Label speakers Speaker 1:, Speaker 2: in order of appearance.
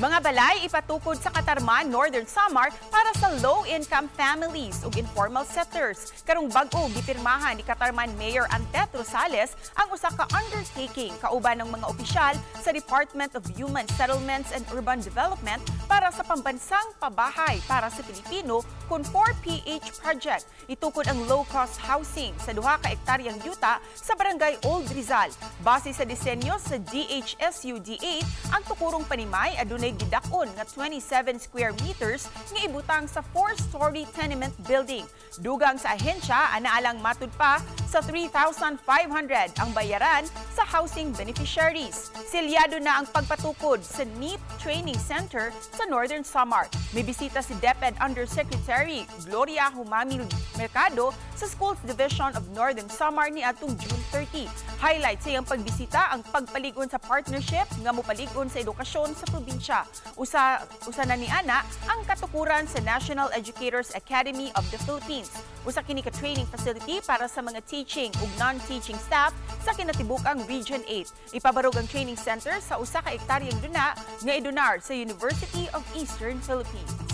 Speaker 1: Mga balay ipatukod sa Catarman, Northern Samar para sa low-income families ug informal settlers. Karong bag-o, gipirmahan ni Catarman Mayor Antet Rosales ang usa ka undertaking kauban ng mga opisyal sa Department of Human Settlements and Urban Development para sa pambansang pabahay para sa Pilipino kon 4PH project. Itukod ang low-cost housing sa 2 ka ektaryang yuta sa Barangay Old Rizal. Base sa disenyo sa DHSUD 8, ang tukurong panimay adunay gidak-on nga 27 square meters nga ibutang sa four-story tenement building. Dugang sa ahensya, anaalang matud pa sa 3,500 ang bayaran sa housing beneficiaries. Silyado na ang pagpatukod sa NEAP Training Center sa Northern Samar. May bisita si DepEd Undersecretary Gloria Jumamil Mercado sa Schools Division of Northern Samar ni atong June 30. Highlight sa iyang pagbisita ang pagpalig-on sa partnership nga mopalig-on sa edukasyon sa probinsya. Usa usa na ni ana ang katukuran sa National Educators Academy of the Philippines. Usa kini ka training facility para sa mga teaching ug non-teaching staff sa kinatibuk-ang Region 8. Ipabarog ang training center sa 1 ka ektaryang duna nga idonar sa University of Eastern Philippines.